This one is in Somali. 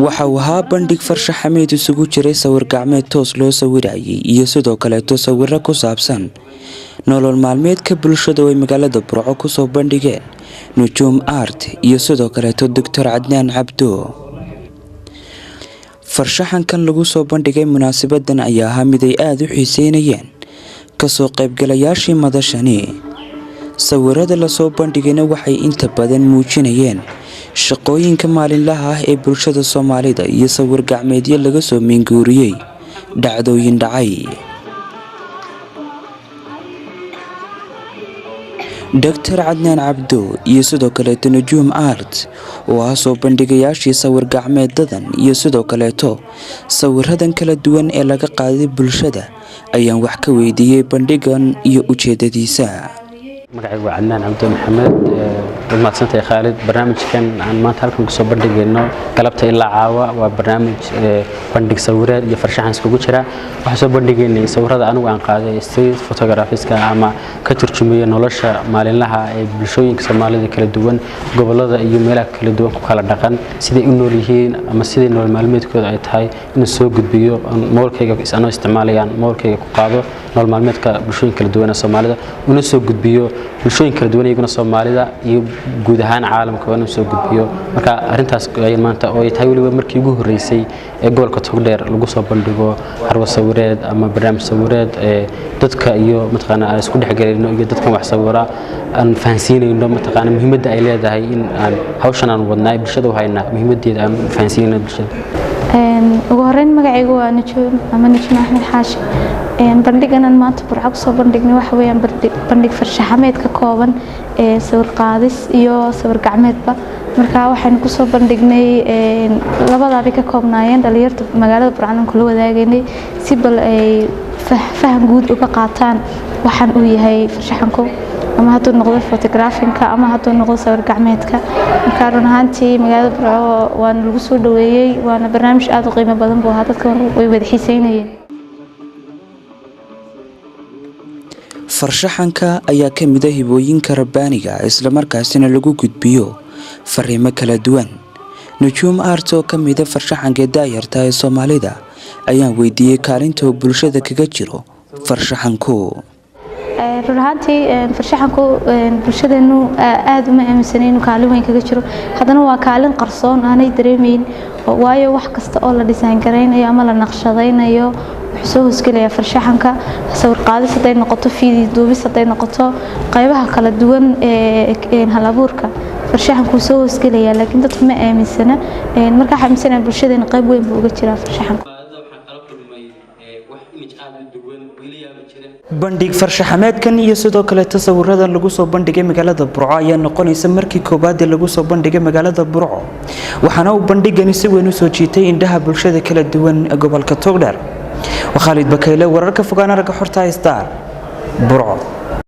Waxa uu ahaa bandhig farshaxameed isugu jiray sawir gacmeed toos loo sawirayay iyo sidoo kaleeto sawiro ku saabsan nolol maalmeedka bulshada oo ay magaalada Burco kusoo bandhigeen Nujuum Art iyo sidoo kaleeto Doctor Cadnaan Cabdo. Farshaxankan lagu soo bandhigay munaasabadan ayaa ahaa mid ay aada u xiiseynayeen kasoo qaybgalayaashii madashani. Sawirada lasoo bandhigayna waxay inta badan muujinayeen shaqooyinka maalinlaha ah ee bulshada Soomaalida iyo sawir gacmeedyo laga soo minguuriyey dhacdooyin dhacay. Doctor Cadnaan Cabdo iyo sidoo kaleeto Nujuum Art oo ah soo bandhigayaashii sawir gacmeedadan iyo sidoo kaleeto sawiradan kala duwan ee laga qaaday bulshada ayaan wax ka weydiiyey bandhigan iyo ujeedadiisa. Magacaygu waa Cadnaan Cabdo Maxamed. Waad mahadsantahay, Khaalid. Barnaamijkan aan maanta halkan kusoo bandhigayno galabta ilaa caawa waa barnaamij bandhig sawireed iyo farshaxan iskugu jira. Waxaan soo bandhigaynay sawirada anigu aan qaaday, street photographiska, ama ka turjumaya nolosha maalinlaha ee bulshooyinka Soomaalida kala duwan, gobolada iyo meelaha kala duwan ku kala dhaqan, siday u nool yihiin ama siday nolol maalmeedkooda ay tahay, inuu soo gudbiyo moolkayga anoo isticmaalayaan moolkayga ku qaado nolol maalmeedka bulshooyin kala duwan ee Soomaalida, una soo gudbiyo bulshooyin kala duwan iyaguna Soomaalida iyo guud ahaan caalamka waa inuu soo gudbiyo. Marka arrintaas ayaan maanta oo ay tahay weliba markii ugu horreysay ee gobolka Togdheer lagu soo bandhigo carwo sawireed ama barnaamij sawireed ee dadka iyo mataqaana aan isku dhexgelayno iyo dadkan wax sawira aan fahansiinayno, mataqaana, muhiimadda ay leedahay in aan hawshan aan wadnaa bulshada u haynaa, muhiimaddeeda aan fahansiinayno bulshada. Ugu horeyn, magacaygu waa Nujuum ama Nujma Axmed Xaashi. Bandhigan aan maanta Burco kusoo bandhignay waxa weeyaan bandhig farshaxameed ka kooban ee sawir qaadis iyo sawir gacmeedba. Marka waxaynu kusoo bandhignay labadaabay ka koobnaayeen. Dhalinyarta magaalada Burco kula wadaagaynay si bal ay faham guud uga qaataan waxaan uu yahay farshaxanku, ama hadduu noqdo photographinka ama hadduu noqdo sawir gacmeedka. Marka run ahaantii magaalada Burco waana lagu soo dhaweeyey, waana barnaamij aada u qiimo badan buu ahaa, dadka way wada xiiseynayeen. Farshaxanka ayaa ka mid a hibooyinka rabbaaniga, islamarkaasina lagu gudbiyo fariimo kala duwan. Nujuum Art oo ka mida farshaxanka daayarta ee Soomaalida ayaan weydiiyey kaalinta uu bulshada kaga jiro farshaxanku. Run ahaantii farshaxanku bulshadeenu aada uma aaminsanay inuu kaalin weyn kaga jiro, haddana waa kaalin qarsoon aanay dareemeyn, waayo wax kasta oo la dhisaan garaynayo ama la naqshadaynayo wuxuu soo hoosgelayaa farshaxanka. Sawir qaadis hadday noqoto, fiidi duubis hadday noqoto, qaybaha kala duwan ee hal abuurka farshaxanku soo hoosgelayaa, laakiin dadku ma aaminsana. Marka waxaa aaminsanaya bulshadeena qayb weyn buu uga jiraa farshaxanku. Bandhig farshaxameedkan iyo sidoo kale tasawiradan lagu soo bandhigay magaalada Burco ayaa noqonaysa markii koowaad ee lagu soo bandhigay magaalada Burco, waxaana uu bandhigani si weyn u soo jiitay indhaha bulshada kala duwan ee gobolka Togdheer. Waa Khaalid Bakayle, wararka fogaan aragga xorta Star, Burco.